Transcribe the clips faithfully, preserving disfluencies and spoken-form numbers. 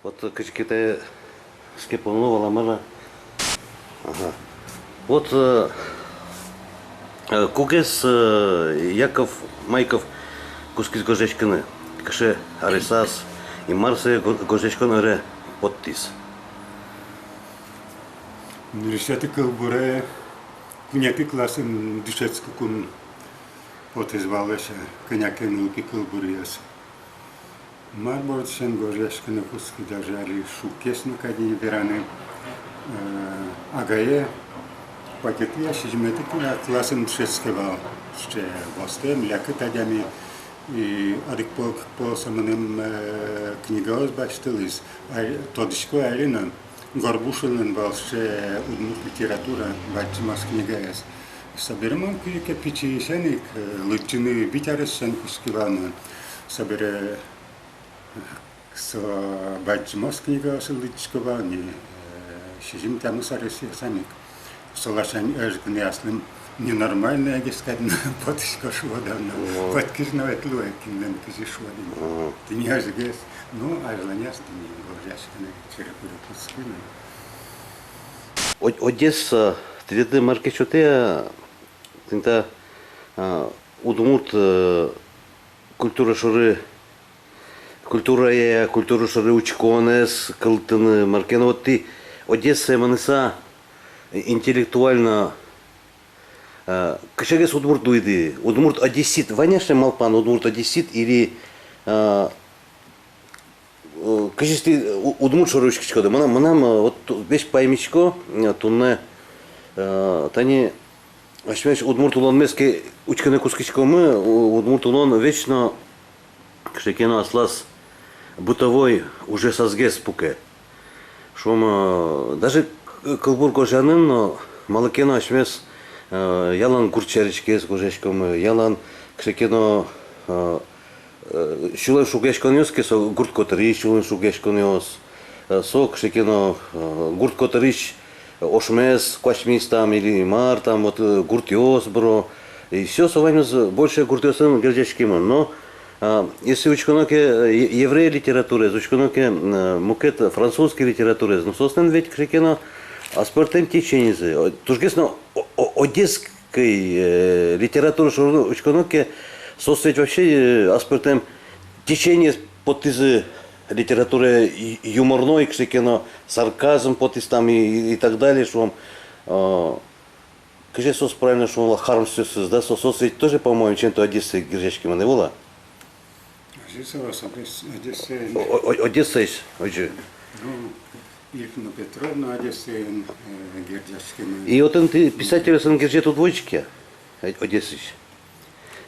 Вот, э, кызьы ке тае ске понло, валамон-а? Ага. Вот, э, э, кугес, э, Яков Майков кутскиз гожъяськыны, кыӵе аресаз, и мар сое го-, гожъяськон ӧре поттӥз. Нырысетӥ кылбуре куинетӥ классын дышетскыкум потӥз вал, лэся, кӧня ке нылпи кылбуръёс. Мар бордысен гожъяськыны кутски, даже али шуккес но кадь ини вераны. Э, агае куатетӥ-а, сизьыметӥ-а классын дышетске вал, сыӵе востэм, лякыт адями. И одӥг пол, кык пол со мыным, э, книгаос басьтылӥз. А, тодӥсько али но, Горбушинлэн вал сыӵе удмурт литература бадӟымесь книгаез. Собере мон кызьы ке пичиысен ик, э, лыдӟыны вить аресысен кутски вал мон. Собере, э, со бадӟымесь книгаосыз лыдӟисько вал ни, э, сизьым-тямыс аресъёсам ик. Со ласянь ӧжыт гинэ аслым ненормальноегес кадь но потӥсько, шуод-а но. Вот. Котькин но ӧд луэ, кинлэн кызьы шуод ини. Мгм. Тӥни ӧжытгес, ну, азьланяз тӥни гожъяськыны черекуре кутски но. О-, Одесса, тӥледлы мар ке сётэ-а, тӥни та, а, удмурт, э, культура шоры, культурая, культура шоры учконэз кылдытыны, мар ке но, вот тӥ Одессае мыныса, э, интеллектуально, э, кыӵегес удмурт луиды, удмурт одессит, вань-а сыӵе малпан удмурт одессит или, э, э, кызьы тӥ у-, удмурт шоры учкиськоды? Мынам, мынам, э, вот ту-, весь паймисько, э, туннэ, э, тани асьмеос удмурт улонмес ке учкыны кутскиськомы, у-, удмурт улон вечно кыӵе ке но аслаз бытовой ужъёсазгес пуке. Шуом, э, даже к-, кылбур гожъянын но, малы ке но асьмеос, э, ялан гурт сярысьгес гожъяськомы, э, ялан кыӵе ке но, э, э, сюлэм шугъяськонъёс ке, со гурт котырысь сюлэм шугъяськонъёс, э, со кыӵе ке но, э, гурт котырысь ошмес куасьмиз там или мар там, вот, э, гуртъёс быро. И всё, со ваньмыз больше гуртъёсын герӟаськемын. Но, а, если учконо ке, э, е-, еврей литератураез, учконо ке, э, мукет французский литератураез, но соослэн ведь кыӵе ке но аспӧртэм течениезы. О, тужгес но о-, о-, одесской, э, литература шоры учконо ке, соос ведь вообще, э, аспӧртэм течениез поттӥзы литературае, и юморной кыӵе ке но, сарказм потӥз там и, и, и так далее, шуом, э, кызьы соос правильно шуом вал, хармсъёсыз, да, со-, соос ведь тоже, по-моему, чем-то Одессае герӟаськемын ӧвӧл-а? Озьы со, Одесс-, Одессаен. О-, о-, Одессаысь, озьы. Ну, Ильф но Петров но Одессаен, э, герӟаськемын. И отын тӥ писательёсын герӟеты уд возиське, э, Одессаысь?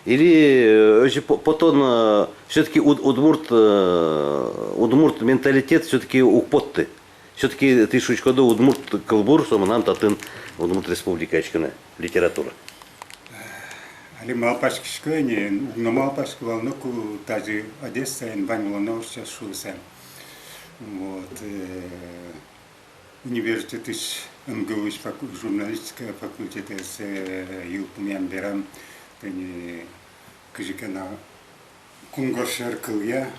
Или, э, озьы по-, потон, э, всё-таки уд-, удмурт, э, удмурт менталитет всё-таки уг потты? Всё-таки тӥ шуиськоды, удмурт кылбур, со мынам татын, Удмурт Республикаысь гинэ литература. Али малпаськисько ини, уг но малпаськы вал ноку, тазьы Одессаын вань улонэ ортчоз шуыса. Вот, э, университетысь, МГУысь факу-, журналистика факультетэз, э, йылпумъям берам, тӥни кызьы ке но кунгож сьӧр кылъя,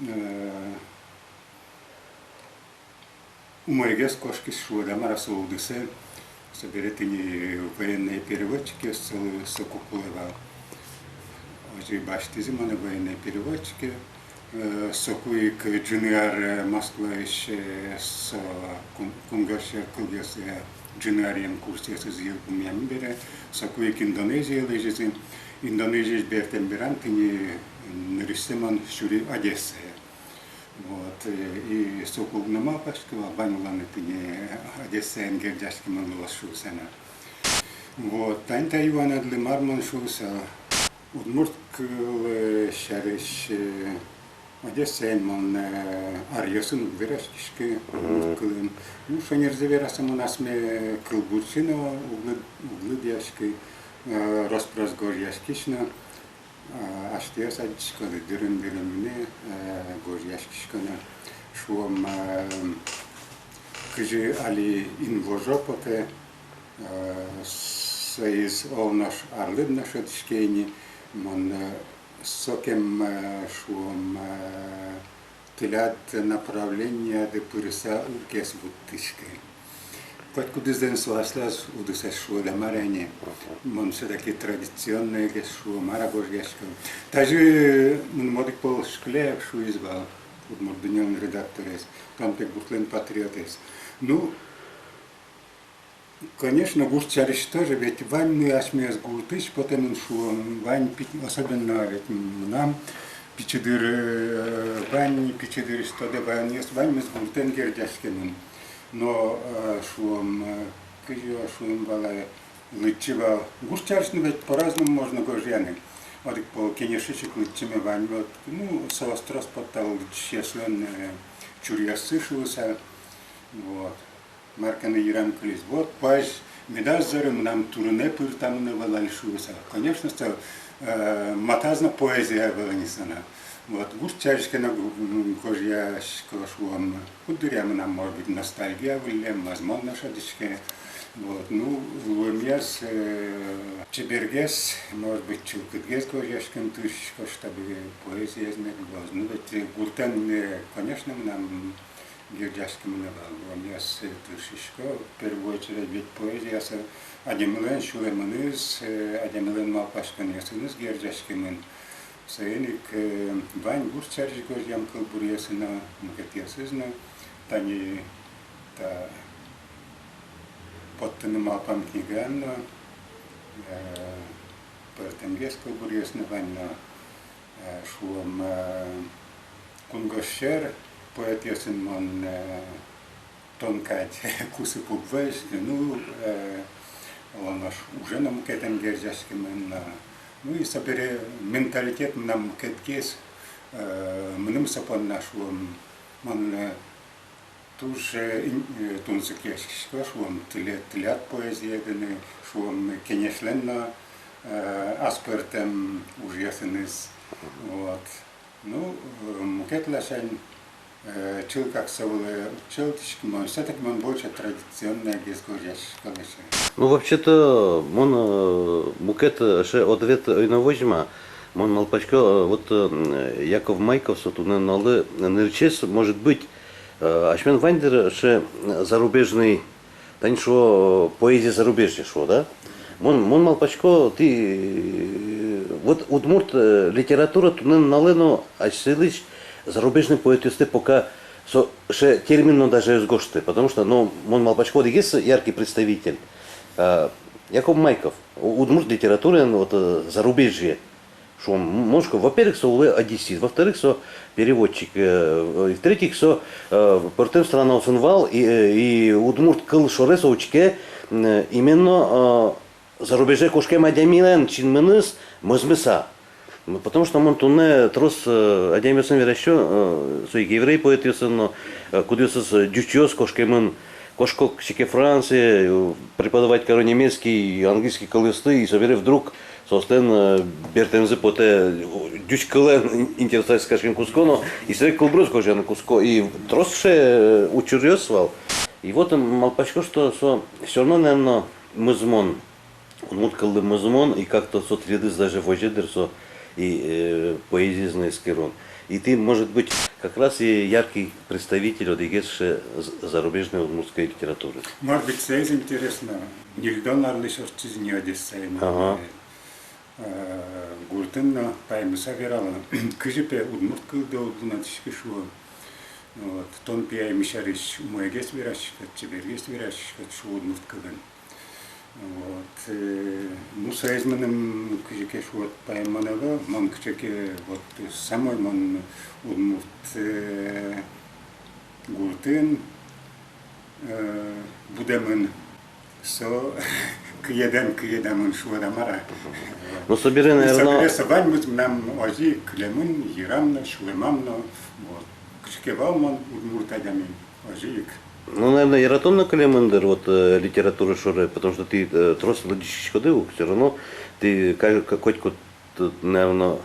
э, умойгес кошкиз, шуод-а, мар-а, со удысэ. Собере тӥни военной переводчикъёс солы соку кулэ вал. Озьы басьтӥзы монэ военной переводчике. Э, соку ик ӝыны ар, э, Москваысь, э, со кун-, кунгож сьӧр кылъёсъя ӝыны аръем курсъёсыз йылпумъям бере, соку ик Индонезие лэзизы. Индонезиысь бертэм берам тӥни нырысьсэ мон сюри Одессае. Вот, э, и соку уг но малпаськы вал, вань улонэ тӥни Одессаен герӟаськемын луоз шуыса но. Вот, тани та юанэдлы мар мон шуысал. Удмурт кыл, э, сярысь, э, Одессаын мон, э, аръёсын уг вераськиськы удмурт кылын. Ну, шонерзэ вераса, мон асме кылбурчи но уг лыд-, уг лыдъяськы, э, рос-прос гожъяськись но. А, асьтэос адӟиськоды, дырын-дырын мынэ, э, гожъяськисько но, шуом, э, кызьы али инвожо потэ, э, соиз оло нош арлыд но шӧдӥське ини, мон, э, сокем, э, шуом, э, тӥляд направлениеды пырыса уг гес вуттӥськы. Котькудӥзлэн со аслаз удысэз, шуод-а, мар-а ни. Мон всё-таки традиционноегес, шуо, мар-а, гожъясько. Тазьы мыным одӥг пол Шкляев шуиз вал, «Удмурт дуннелэн» редакторез, тон пе гуртлэн патриотэз. Ну, конечно, гурт сярысь тоже, ведь ваньмы асьмеос гуртысь потэмын, шуом, вань пи-, особенно ведь мынам пичи дыр, э, вань пичи дырысь тодэ ваёнъёс, ваньмыз гуртэн герӟаськемын. Но, э, шуом, э, кызьы шуом вал ай, лыдӟи вал. Гурт сярысь но ведь по-разному можно гожъяны. Одӥг пол кенешись ик лыдӟеме вань, вот, ну, соос трос поттало лыдӟисьёслэн, э, чуръёссы шуыса. Вот. Мар ке но йырам кылиз. Вот, куазь медаз зоры, мынам турынэ пыртэмын ӧвӧл али шуыса. Конечно, со, э, матаз но поэзия ӧвӧл ини со на. Вот, гурт сярысь ке но гу-, м, гожъясько, шуом. Куддыръя мынам, может быть, ностальгия выллем, возможно, шӧдӥське. Вот, ну, луэмъяз, э, чебергес, может быть, чылкытгес гожъяськыны тыршисько, чтобы поэзиез мед луоз. Ну, ведь, э, гуртэн, э, конечно, мынам герӟаськемын ӧвӧл, луэмъяз, э, тыршисько, в первую очередь, ведь поэзия со адямилэн сюлэмыныз, э, адямилэн малпаськонъёсыныз герӟаськемын. Соин ик, э, вань гурт сярысь гожъям кылбуръёсы но, мукетъёсыз но, тани та поттыны малпам книгаын но, э, пӧртэмгес кылбуръёс но вань но, э, шуом, э, кунгож сьӧр поэтъёсын мон, э, тон кадь кусып уг возь, ну, э, оло нош уже но мукетэн герӟаськемын но. Ну и собере менталитет мынам мукетгес, э, мыным со понна, шуом, мон, э, туж, э, ин-, э, тунсыкъяськисько, шуом, тӥле-, тӥляд поэзиедыны, шуом, Кенешлэн но, э, аспӧртэм ужъёсыныз. Вот. Ну, э, мукет ласянь, э, чылкак со вылэ уг чӧлтӥськы, мон всё-таки мон больше традиционноегес гожъяськисько лэся. Ну, вообще-то, мон, э, мукет, э, сыӵе ответ ӧй но возьма. Мон малпасько, э, вот, э, м, Яков Майков со туннэ нуналлы нырысьсэ, может быть, э, асьмелэн вань дыр сыӵе, э, зарубежный, тани шуо, э, поэзия зарубежья шуо, да? Мон, мон малпасько, тӥ, э, вот удмурт, э, литература туннэ нуналэ но асьсэлэсь зарубежный поэтъёсты пока со сыӵе термин но даже ӧз гожты, потому что, ну, мон малпасько, одӥгез яркий представитель, э, Яков Майков, у-, удмурт литератураын, вот, э, зарубежье. Шуом, м-, мон шуисько, во-первых, со улэ одессит, во-вторых, со переводчик, э, и в-третьих, со, э, пӧртэм странаосын вал, и, э, и удмурт кыл шоры со учке, м, э, именно, э, зарубеже кошкем адямилэн синмыныз мӧзмыса. Ну, потому что мон туннэ трос, э, адямиосын верасько, э, со ик еврей поэтъёсын но, э, кудъёсыз, э, ӟучъёс кошкемын, кошко кыӵе ке Францие, э, преподавать каро немецкий, английский кылъёсты, и собере вдруг соослэн, э, бертэмзы потэ, э, ӟуч кылэн ин-, интересоваться кариськыны кутско но, и собере кылбуръёс гожъяны кутско, и трос сыӵе, э, учыръёс вал. И вот, м, малпасько, что со всё равно, наверно, мӧзмон, удмурт кыллы мӧзмон, и как-то со тӥледыз даже возе дыр со, и, э, поэзиез но эскерон. И тӥ, может быть, как раз и яркий представитель одӥгез сыӵе з-, зарубежной удмуртской литературы. Может быть, соиз интересно. Ньыльдон арлэсь ортчиз ини Одессае. Ага. Э, гуртын но паймыса верало, кызьы пе удмурт кылды уд вунэтӥськы, шуо. Вот. Тон пе ай ми сярысь умойгес вераськод, чебергес вераськод, шуо, удмурт кылын. Вот, э, ну, соиз мыным кызьы ке шуод, паймон ӧвӧл, мон кыӵе ке, вот, самой мон удмурт, э, гуртын, э, будэмын, со кыедэм кыедамын, шуод-а, мар-а. Ну, собере, и наверно, собере со ваньмыз мынам озьы ик кылемын, йырам но, сюлэмам но, вот. Кыӵе ке вал мон удмурт адями, озьы ик. Ну, наверно, яратон но кылемын дыр, вот, э, литература шоры, потому что тӥ, э, трос лыдӟиськоды ук, всё равно тӥ ка-, ка-, котькуд, э, наверно,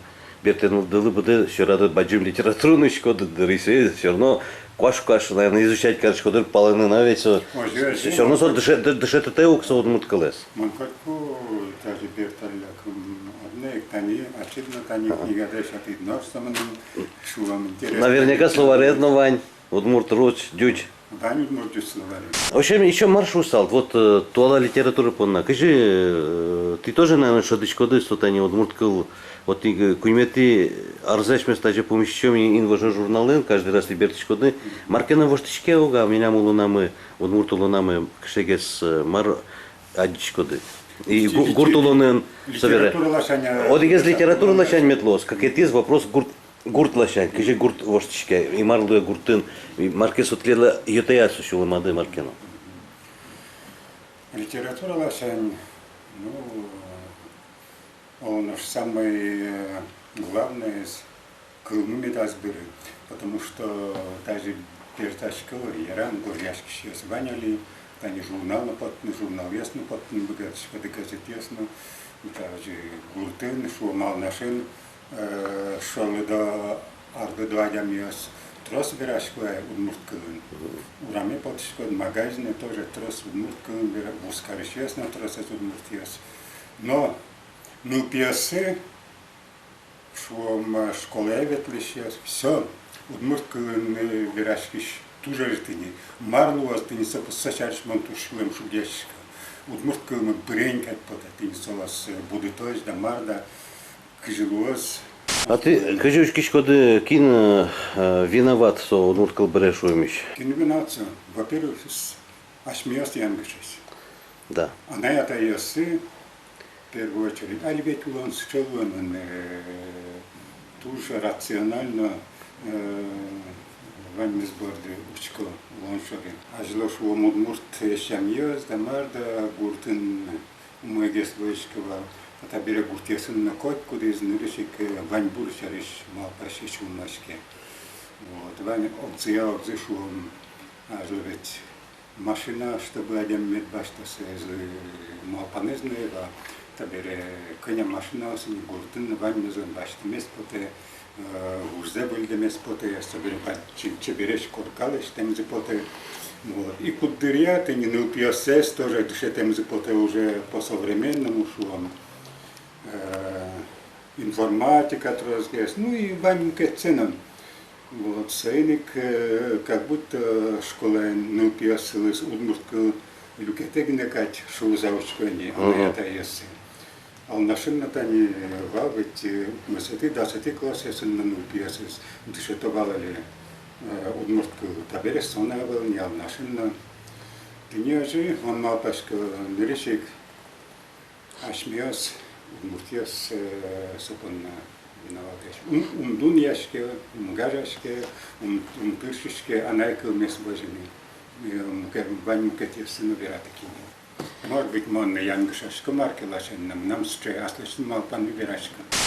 бертэмдылы быдэ сьӧрады бадӟым литература нуиськоды дыр, и сое всё равно куаш-куаш, наверно, изучать кариськоды дыр, палэнын, а ведь со, озьы, озьы, всё равно со дыше-, ды-, дышетытэ ук со удмурт кылэз. Мон котьку даже берталляк, м, одно ик тани, ачид но тани, ага, книга дышетӥд, нош со мыным Наверняка словаред но вань, удмурт, русь, ӟуч. Вань удмурт, ӟуч словаред. В общем, ещё мар шуысал, вот, э, туала литература понна. Кызьы, э, тӥ тоже, наверное, шӧдӥськоды, что тани удмурт кыл, вот тӥ, э, куиньметӥ арзэ асьмеос тазьы пумиськом «Инвожо» журналын, каждый раз тӥ бертӥськоды. Мар ке но воштӥське уга милям улонамы, удмурт улонамы кыӵегес, э, мар адӟиськоды. И гу-, гурт улонын собере. Литература ласянь, э, одӥгез литература ласянь мед луоз, кыкетӥез вопрос гурт, гурт ласянь, кызьы гурт воштӥське, и мар луэ гуртын, и мар ке со тӥледлы йӧтэ-а со сюлмады мар ке но. Литература ласянь, ну, он уж самый, э, главный, кылмы медаз быры, потому что даже бертасько, ярам, гожъяськисьёс вань али, тани журнал но поттыны, журналъёс но поттыны быгатӥськоды, газетъёс но, даже гуртын, шуом, Алнашын, э, шӧлыдо, арлыдо адямиос трос верасько ай удмурт кылын. Ураме потӥськод, магазине, тоже трос удмурт кылын вера-, вузкарисьёс но тросэз удмуртъёс. Но нылпиосы, шуом, школае ветлӥсьёс, всё, удмурт кылын, э, вераськись туж ӧжыт ини. Мар луоз тӥни со, со сярысь мон туж сюлэмшугъяськисько. Удмурт кылмы бырень кадь потэ тӥни соос, э, будытозь да мар да, кызьы луоз. А тӥ кызьы учкиськоды, кин, э, виноват со удмурт кыл быре шуэмысь? Кин виноват со? Во-первых, с-, асьмеос янгышесь. Да. Анай-атайёсы, в первую очередь, али ведь улон сыӵе луэмын, э, туж рационально, э, ваньмыз борды учко улон шоры. Азьло, шуом, удмурт сямъёс да мар да гуртын умойгес луиське вал. А табере гуртъёсын но котькудӥз нырысь ик, э, ваньбур сярысь малпаське, сюлмаське. Вот. Вань огзыя, огзы, шуом, азьло ведь машина, чтобы адями мед басьтоз, э, малпанэз но ӧй вал. Табере кӧня машинаос ини гуртын но, ваньмызлэн басьтэмез потэ, э, вужзэ выльдэмез потэ, собере бадӟым чебересь корка лэсьтэмзы потэ. Вот. И куддыръя тӥни нылпиоссэс тоже дышетэмзы потэ уже по-современному, шуом. Э, информатика тросгес, ну и вань мукетсэ но. Вот, соин ик, э, как будто школаын нылпиослы удмурт кыл люкетэ гинэ кадь шуыса учко ини, мгм, анай-атайёссы. Алнашын но тани, э, вал ведь, э, укмысэтӥ, дасэтӥ классъёсын но нылпиосыз дышето вал али, э, удмурт кыл. Табере со но ӧвӧл ни Алнашын но. Тӥни озьы, мон малпасько, нырысь ик асьмеос, удмуртъёс, э, со понна виноватэсь. Ум, ум дунъяське, ум гажаське, ум, ум тыршиське анай кылмес возьыны. Э, мукет, вань мукетъёссы но вератэк ини. Может быть, мон янгышасько мар ке ласянь, но мынам сыӵе аслэсьтым малпанме верасько.